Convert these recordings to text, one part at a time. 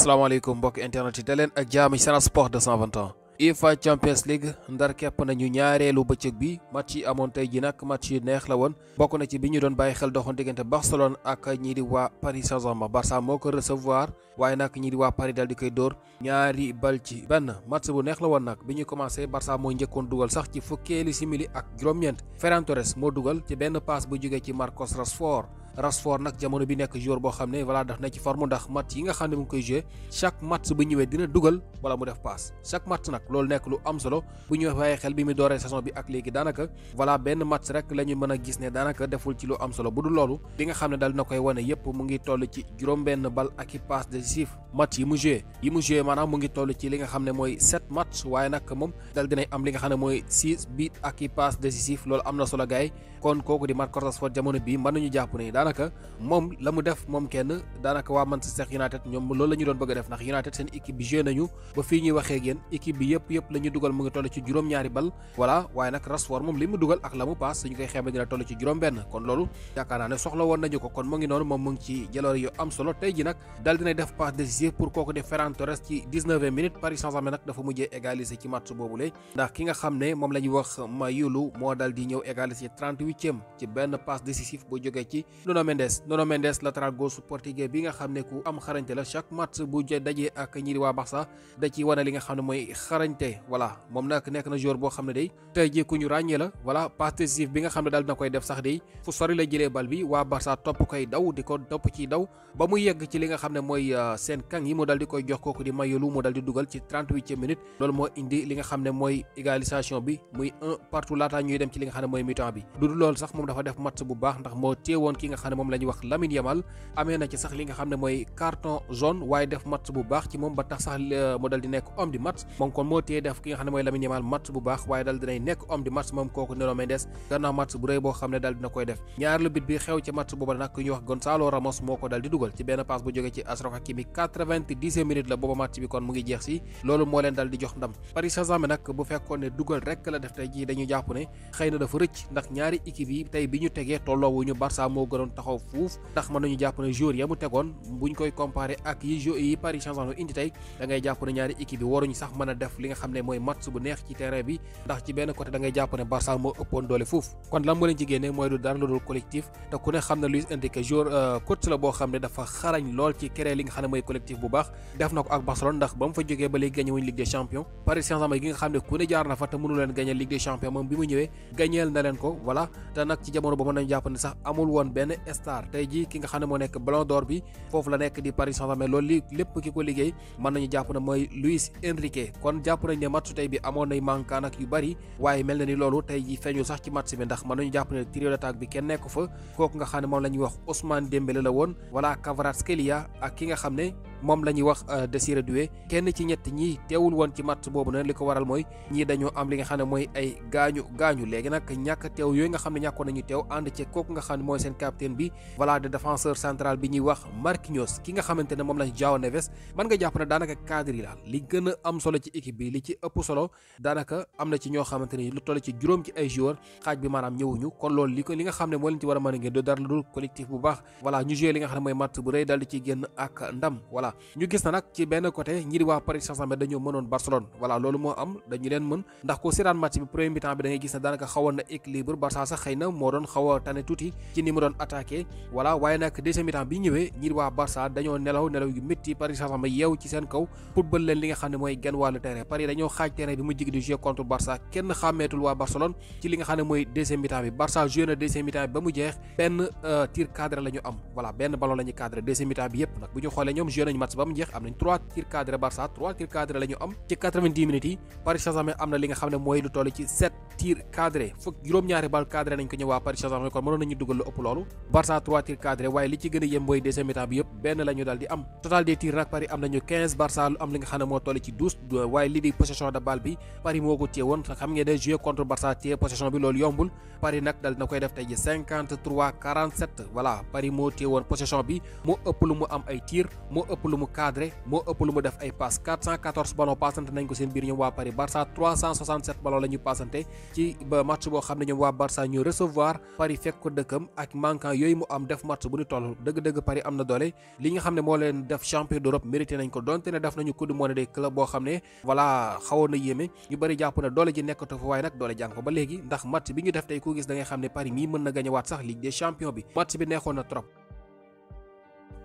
asalaamaaleykum mbokk internet yi daleen ak jaam Sen Sport 221 UEFA Champions League ndar kepp nañu ñaareelu bëccëg bi match yi amoon tey ji nag match yu neex la woon bokk na ci bi ñu doon bàyyi xel doxoon diggante Barcelone ak ñii di waa Paris Saint-Germain. Barça moo ko recevoir waaye nag ñii di waa Paris dal di koy dóor ñaari bal ci benn. Match bu neex la woon nag bi ñu commencé Barça moo njëkkoon dugal sax ci fukkeeli simili ak juróom-ñeent. Ferran Torres moo dugal ci benn passe bu jógee ci Marcos Rashford nag jamono bi nekk joueur boo xam ne voilà daf na ci forme ndax match yi nga xam ne mu ngi koy joué chaque match bu ñëwee dina dugal wala mu def passe chaque match nag loolu nekk lu am solo bu ñu bàyyi xel bi mu dooree saison bi ak léegi daanaka voilà benn match rek la ñu mën a gis ne daanaka deful ci lu am solo bu dul loolu li nga xam ne dal na koy wane yépp mu ngi toll ci juróom-benn bal ak i passe décisif match yi mu joué maanaam mu ngi toll ci li nga xam ne mooy 7 match waaye nag moom dal dinay am li nga xam ne mooy 6 but ak i passe décisif loolu am na solo gaay kon kooku di Marcos Rashford jamono bi mën nañu jàpp ne daanaka moom la mu def moom kenn daanaka waa Manchester United ñoom loolu la ñu doon bëgg a def ndax United seen équipe bi joué nañu ba fii ñuy waxee ak yéen équipe bi yëpp la ñu dugal mu ngi toll ci juróom-ñaari bal voilà waaye nag Rashford moom li mu dugal ak la mu paas suñu koy xeebe dina toll ci juróom-benn kon loolu yaakaar naa ne soxla woon nañu ko kon mu ngi noonu moom mu ngi ci jaloor yu am solo tey ji nag dal dinay def passe décisive pour kooku def Ferran Torres ci 19e minute Paris Saint-Germain nag dafa mujjee égaliser ci match boobule ndax ki nga xam ne moom la ñuy wax Mayulu moo dal di ñëw égaliser 38e ci benn passe décisif bu jógee ci Nuno Mendes latéral gauche portugais bi nga xam ne ku am xarañte la chaque match bu dajee ak ñi di waa Barça da ci wane li nga xam ne mooy xarañte voilà moom nag nekk na joueur boo xam ne day tey jii ku ñu ràññee la voilà passe décisif bi nga xam ne daal dina koy def sax day fu sori la jëlee bal bi waa Barça topp koy daw di ko topp ci daw ba mu yegg ci li nga xam ne mooy seen kang yi mu dal di koy jox kooku di Mayolu mu dal di dugal ci 38e minute loolu moo indi li nga xam ne mooy égalisation bi muy 1 partout laata ñuy dem ci li nga xam ne mooy mi-temps bi du loolu sax moom dafa def match bu baax ndax moo téewoon ki nga xam ne moom la ñuy wax Lamine Yamal amee na ci sax li nga xam ne mooy carton jaune waaye def match bu baax ci moom ba tax sax mu dal di nekk homme du match moom kon moo téye def ki nga xam ne mooy Lamine Yamal match bu baax waaye dal dinay nekk homme du match moom kooku Nuno Mendes gannaaw match bu rëy boo xam ne dal dina koy def ñaareelu bit bi xew ci match booba nag ku ñuy wax Gonzalo Ramos moo ko dal di dugal ci benn passe bu jógee ci Achraf Hakimi 90e minute la booba match bi kon mu ngi jeex si loolu moo leen dal di jox ndam Paris Saint-Germain nag bu fekkoon ne dugal rek la def tey jii dañu jàpp ne xëy na dafa rëcc ndax ñaari équipe yi tey bi ñu tegee tolloowuñu Barça moo gënoon taxaw fuuf ndax mën nañu jàpp ne joueur ya mu tegoon buñ koy comparé ak yi Paris Saint-Germain indi tey da ngay jàpp ne ñaari équipe yi waruñu sax mën a def li nga xam ne mooy match bu neex ci terrain bi ndax ci benn côté da ngay jàpp ne Barça moo ëppoon doole fuuf kon lan moo leen ci génne mooy du dara lu dul collectif te ku ne xam ne Luis Enrique joueur coach la boo xam ne dafa xarañ lool ci créer li nga xam ne mooy collectif bu baax def na ko ak Barcelone ndax ba mu fa jógee ba léegi gagné wuñ Ligue des Champions Paris Saint-Germain gi nga xam ne ku ne jaar na fa te mënu leen gagné Ligue des Champions moom bi mu ñëwee gagnéel na leen ko voilà te nag ci jamono ba mën nañu jàpp ne sax amul woon benn star tey ji ki nga xam ne moo nekk Ballon d'Or bi foofu la nekk di Paris Saint-Germain loolu li lépp ki ko liggéey mën nañu jàpp ne mooy Luis Enrique kon jàpp nañ ne match tey bi amoon nay manquant nag yu bari waaye mel na ni loolu tey ji feeñul sax ci match bi ndax mën nañu jàpp ne trio d'attaque bi kenn nekk fa kooku nga xam ne moom la ñuy wax Ousmane Dembélé la woon voilà Kvaratskhelia ak ki nga xam ne moom la ñuy wax Désiré Doué kenn ci ñett ñi teewul woon ci match boobu nag li ko waral mooy ñii dañoo am li nga xam ne mooy ay gaañu léegi nag ñàkk teew yooyu nga xam ne ñàkkoon nañu teew ànd ci kooku nga xam ne mooy seen capitaine bi voilà de défenseur central bi ñuy wax Marquinhos ki nga xamante ne moom lañ João Neves man nga jàpp ne daanaka cadre yi daal li gën a am solo ci équipe bi li ci ëpp solo daanaka am na ci ñoo xamante ni lu toll ci juróom ci ay joueurs xaaj bi maanaam ñëwuñu kon loolu li nga xam ne moo leen ci war a mën a génn du dara lu dul collectif bu baax voilà ñu joué li nga xam ne mooy match bu rëy daal di ciy génn ak ndam voilà ñu gis na nag ci benn côté ñi di waa Paris Saint-Germain dañoo mënoon Barcelone voilà loolu moo am dañu leen mën ndax ko seetaan match bi premier mi-temps bi da ngay gis ne daanaka xawoon na équilibre Barça sax xëy na moo doon xaw a tane tuuti ci ni mu doon attaqué voilà waaye nag deuxième mi-temps bi ñëwee ñi di waa Barça dañoo nelaw yu métti Paris Saint-Germain yeew ci seen kaw football leen li nga xam ne mooy genn wàllu terrain Paris dañoo xaaj terrain bi mu jig di jouer contre Barça kenn xàmmeetul waa Barcelone ci li nga xam ne mooy deuxième mi-temps bi Barça joué na deuxième mi-temps bi ba mu jeex benn tir cadré la ñu am voilà benn ballon la ñu cadré deuxième mi-temps bi yëpp nag bu ñu xoolee ñoom joué nañu match ba mu jeex am nañ 3 tir cadré Barça 3 tir cadré la ñu am ci 90 minutes yi Paris Saint-Germain am na li nga xam ne mooy lu toll ci 7 tir cadré fukk juróom-ñaari bal cadré nañ ko ñëw waa Paris Saint-Germain kon mënoon nañu dugal lu ëpp loolu Barça 3 tir cadré waaye li ci gën a yem mooy deuxième mi-temps bi yëpp benn la ñu dal di am total des tirs nag Paris am nañu 15 Barça lu am li nga xam ne moo toll ci 12 waaye lii di possession de balle bi Paris moo ko téye woon xam ngeen ne jouer contre Barça téye possession bi loolu yombul Paris nag dal dina koy def tey ji 53-47 voilà Paris moo téye woon possession bi moo ëpp lu mu am ay tir moo ëpp lu mu cadré moo ëpp lu mu def ay passe 414 ballon passante nañ ko seen biir ñoom waa Paris. Barça 367 ballon la ñu passante ci ba match boo xam ne ñoom waa Barça ñu recevoir Paris fekk ko dëkkam ak manquant yooyu mu am def match bu ñu toll dëgg-dëgg Paris am na doole li nga xam ne moo leen def champion d'Europe mérité nañ ko donte ne def nañu coupe du monde des clubs boo xam ne voilà xawoon na yéeme ñu bëri jàpp na doole ji nekkatu fa waaye nag doole jàng ko ba léegi ndax match bi ñu def tey ku gis da ngay xam ne Paris mii mën na gañewaat sax Ligue des champions bi match bi neexoon na trop.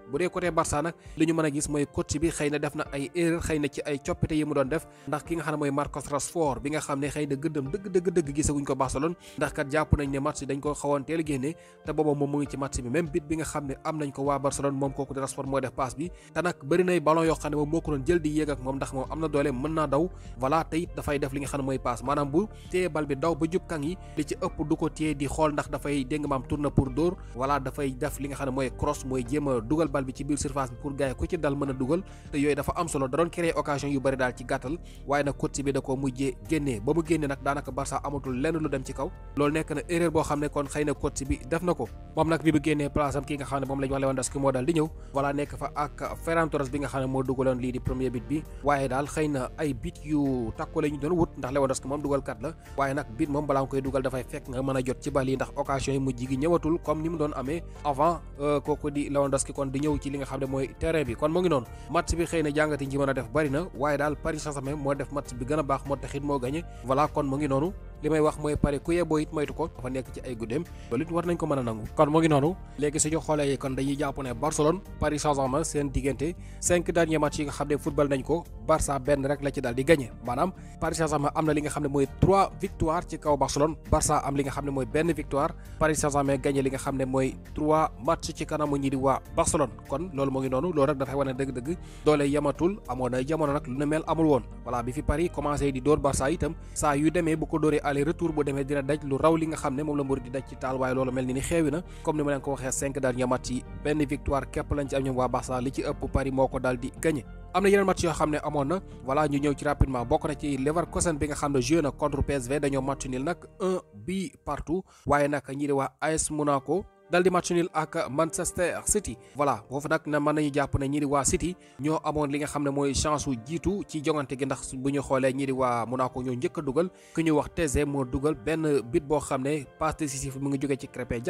bu dee côté Barça nag li ñu mën a gis mooy coach bi xëy na def na ay erreur xëy na ci ay coppite yi mu doon def ndax ki nga xam ne mooy Marcos Rashford bi nga xam ne xëy na gëddam dëgg gisaguñ ko Barcelone ndax kat jàpp nañ ne match dañ ko xawoon teel génne te booba moom mu ngi ci match bi même bit bi nga xam ne am nañ ko waa Barcelone moom kooku di Rashford moo def passe bi te nag bëri nay ballon yoo xam ne moom moo ko doon jël di yéeg ak moom ndax moom am na doole mën naa daw voilà te it dafay def li nga xam ne mooy passe maanaam bu téye bal bi daw ba jub kang yi li ci ëpp du ko téye di xool ndax dafay dégg maam tourner pour dóor voilà dafay def li nga xam ne mooy cross mooy jéem a dugal bal bi ci biir surface pour gars yi ku ci dal mën a dugal te yooyu dafa am solo da doon créer occasion yu bëri daal ci gàttal waaye nag coach bi da ko mujjee génnee ba mu génnee nag daanaka Barça amatul lenn lu dem ci kaw loolu nekk na erreur boo xam ne kon xëy na coach bi def na ko moom nag bi bu génnee place am ki nga xam ne moom la ñu wax Lewandowski moo daal di ñëw voilà nekk fa ak Ferran Torres bi nga xam ne moo dugaloon lii di premier bit bi waaye daal xëy na ay bit yu takku la ñu doon wut ndax Lewandowski moom dugal kat la waaye nag bit moom balaa nga koy dugal dafay fekk nga mën a jot ci bal yi ndax occasion yi mujj gi ñëwatul comme ni mu doon amee avant kooku di Lewandowski kon di ñëw ci li nga xam ne mooy terrain bi kon moo ngi noonu match bi xëy na jàngati ñi ci mën a def bari na waaye daal Paris Saint-Germain moo def match bi gën a baax moo taxit moo gagné voilà kon mu ngi noonu li may wax mooy Paris ku yeboo it moytu ko dafa nekk ci ay guddeem loolu it war nañ ko mën a nangu kon mu ngi noonu léegi suñu xoolee kon dañuy jàpp ne Barcelone Paris Saint-Germain seen diggante 5 derniers matchs yi nga xam ne football nañ ko Barça benn rek la ci daal di gagné maanaam Paris Saint-Germain am na li nga xam ne mooy 3 victoires ci kaw Barcelone Barça am li nga xam ne mooy benn victoire Paris Saint-Germain gagné li nga xam ne mooy 3 matchs ci kanamu ñi di waa Barcelone kon loolu mu ngi noonu loolu rek dafay wane dëgg-dëgg doole yamatul amoon na jamono nag lu ne mel amul woon voilà bi fi Paris commencé di dóor Barça itam saa yu demee bu ko dóoree aller retour bu demee dina daj lu raw li nga xam ne moom la mbir di daj ci taal waaye loolu mel ni xeewi na comme ni ma leen ko waxee 5 derniers matchs yi benn victoire képp lañ ci am ñoom waa Barça li ci ëpp Paris moo ko daal di gagné am na yeneen match yoo xam ne amoon na voilà ñu ñëw ci rapidement bokk na ci Leverkusen bi nga xam ne joué na contre PSV dañoo match nul nag 1 but partout waaye nag ñi di waa AS Monaco dal di match nul ak Manchester City voilà foofu nag na mën nañu jàpp ne ñi di waa City ñoo amoon li nga xam ne mooy chance wu jiitu ci jongante gi ndax bu ñu xoolee ñi di waa Monaco ñoo njëkk a dugal ku ñuy wax Tézé moo dugal benn bit boo xam ne passe décisif mu ngi jógee ci Krépin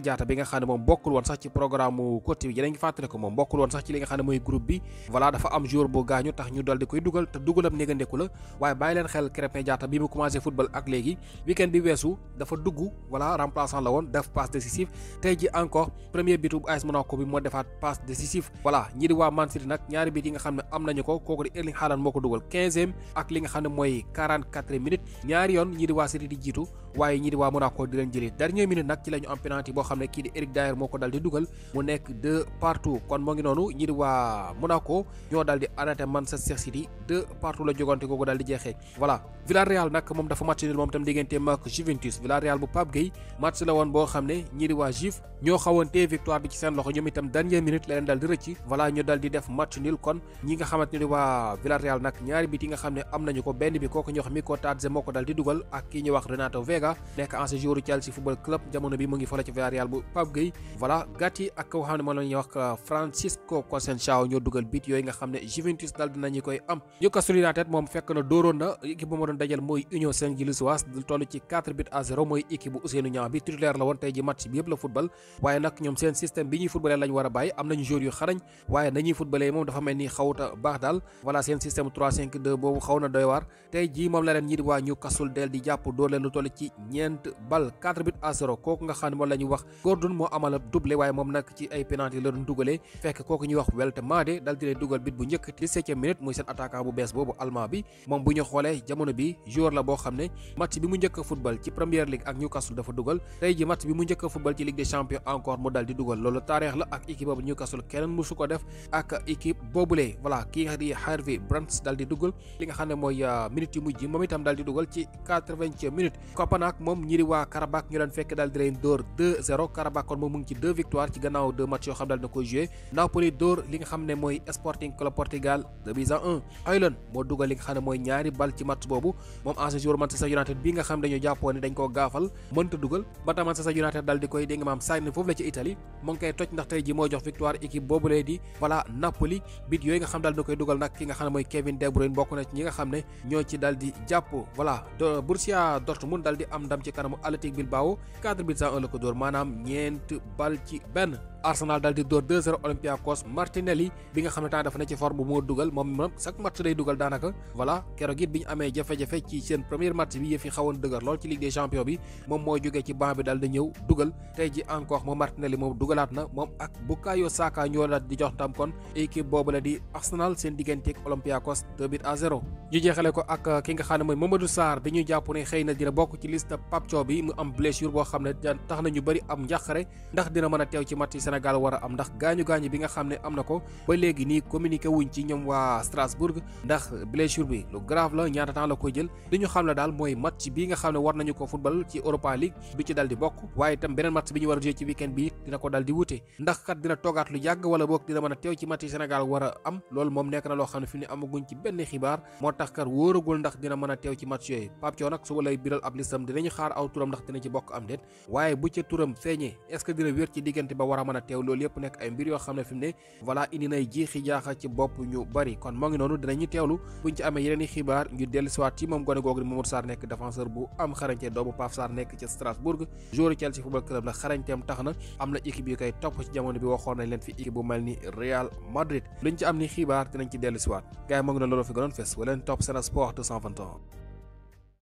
Diatta bi nga xam ne moom bokkul woon sax ci programme mu côté bi yéen a ngi fàttali ko moom bokkul woon sax ci li nga xam ne mooy groupe bi voilà dafa am joueur bu gaañu tax ñu dal di koy dugal te dugalam négandeku la waaye bàyyi leen xel Krépin Diatta bi mu commencé football ak léegi weekend bi weesu dafa dugg voilà remplaçant la woon def passe décisif tey ji encore premier bitu AS Monaco bi moo defaat passe décisif voilà ñi di waa Man City nag ñaari bit yi nga xam ne am nañu ko kooku di Erling Haaland moo ko dugal 15e ak li nga xam ne mooy 44e minute ñaari yoon ñi di waa City di jiitu waaye ñi di waa Monaco di leen jëlee dernière minute nag ci la ñu am penalty boo xam ne kii di Eric Dier moo ko dal di dugal mu nekk 2 partout kon moo ngi noonu ñi di waa Monaco ñoo dal di arrêté Manchester City 2 partout la jogante googu dal di jeexee voilà Villarreal nag moom dafa match nul moom tam digganteem ak Juventus Villarreal bu Pape Gueye match la woon boo xam ne ñi di waa Juve ñoo xawantee victoire bi ci seen loxo ñoom itam dernière minute la leen dal di rëcc voilà ñu dal di def match nul kon ñi nga xamante ni waa Villarreal nag ñaari bit yi nga xam ne am nañu ko benn bi kooku ñuy wax Miko Tadze moo ko dal di dugal ak kii ñuy wax Renato Vega nekk ancien joueur Chelsea football club jamono bi mu ngi fële ci Villarreal bu Pape Gueye voilà Gatti ak koo xam ne moom la ñuy wax Francisco Conceição ñoo dugal bit yooyu nga xam ne Juventus dal dinañu koy am Newcastle United moom fekk na dóoroon na équipe bu ma doon dajal mooy Union Saint-Gilloise du toll ci 4 buts à 0 mooy équipe bu Ousseynou Niang bi titulaire la woon tey ji match bi yëpp la football waaye nag ñoom seen système bi ñuy footballee lañ war a bàyyi am nañu joueurs yu xarañ waaye nañuy footballee moom dafa mel ni xawuta baax daal voilà seen système 3-5-2 boobu xaw na doy waar tey jii moom la leen ñi di waa Newcastle del di jàpp dóor leen lu toll ci ñeent bal 4 buts à 0 kooku nga xam ne moom la ñuy wax Gordon moo amal ab doublé waaye moom nag ci ay penalty la doon dugalee fekk kooku ñuy wax Weltemade dal di leen dugal bit bu njëkk 17e minute muy seen attaquant bu bees boobu allemand bi moom bu ñu xoolee jamono bi joueur la boo xam ne match bi mu njëkk a football ci Premier League ak Newcastle dafa dugal tey ji match bi mu njëkk a football ci Ligue des Champions encore mu dal di dugal loolu taarix la ak équipe boobu Newcastle keneen musu ko def ak équipe boobule voilà kii nga di Harvey Barnes dal di dugal li nga xam ne mooy minute yu mujj moom itam dal di dugal ci 80e minute Kopenhague moom ñi di waa Karabakh ñu leen fekk dal di leen dóor 2-0 Karabakh kon moom mu ngi ci 2 victoires ci gannaaw 2 matchs yoo xam dal na koy joué Napoli dóor li nga xam ne mooy Sporting Club Portugal 2-1 Højlund moo dugal li nga xam ne mooy ñaari bal ci match boobu moom ancien joueur Manchester United bi nga xam dañoo jàppoon ne dañ koo gaafal mënta dugal ba tax Manchester United dal di koy dégg nga maam sànni foofu la ci Italie mu ngi koy toj ndax tey ji moo jox victoire équipe boobulee di voilà Napoli bit yooyu nga xam daal na koy dugal nag ki nga xam ne mooy Kevin De Bruyne bokk na ci ñi nga xam ne ñoo ci daal di jàpp voilà Borussia Dortmund daal di am ndam ci kanamu Athletic Bilbao 4-1 la ko dóor maanaam ñeent bal ci benn. Arsenal daal di dóor 2-0 Olympiakos Martinelli bi nga xam ne temps dafa ne ci forme moo dugal moom chaque match day dugal daanaka voilà keroog it bi ñu amee jafe-jafe ci seen premier match bi yëf yi xawoon dëgër lool ci Ligue des Champions bi moom moo jógee ci banc bi daal di ñëw dugal tey ji encore moom Martinelli moom dugalaat na moom ak Bukayo Saka ñoo daal di jox ndam kon équipe boobu la di Arsenal seen digganteeg Olympiakos 2-0 ñu jeexale ko ak ki nga xam ne mooy Mamadou Sarr bi ñu jàpp ne xëy na dina bokk ci liste Pape Thiaw bi mu am blessure boo xam ne tax na ñu bëri am njàqare ndax dina mën a teew ci match Sénégal war a am ndax gaañu bi nga xam ne am na ko ba léegi nii communiqué wuñ ci ñoom waa Strasbourg ndax blessure bi lu grave la ñaata temps la koy jël li ñu xam ne daal mooy match bi nga xam ne war nañu ko football ci Europa League bi ci dal di bokk waaye itam beneen match bi ñu war a jouer ci weekend bi dina ko dal di wute ndax kat dina toogaat lu yàgg wala boog dina mën a teew ci match Sénégal war a am loolu moom nekk na loo xam ne fi mu ne amaguñ ci benn xibaar moo tax kat wóoragul ndax dina mën a teew ci match yooyu Pape Thiaw nag suba lay biral ab listam dinañu xaar aw turam ndax dina ci bokk am déet waaye bu ca turam feeñee est-ce que dina wér ci diggante ba war a mën a teew loolu yëpp nekk ay mbir yoo xam ne fi mu ne voilà indi nay jiixi jaaxa ci bopp ñu bari kon moo ngi noonu dinañu teewlu buñ ci amee yeneen i xibaar ñu dellu siwaat ci moom gone googu di Mamadou Sarr nekk défenseur bu am xarañte doomu Pape Sarr nekk ci Strasbourg joueur Chelsea football club la xarañteem tax na am na équipe yu koy topp ci jamono bi waxoon nañ leen fi équipe bu mel ni Real Madrid luñ ci am ni xibaar dinañ ci dellu siwaat gars yi moo ngi noonu loolu fi gënoon fes wala leen topp Sen Sport 221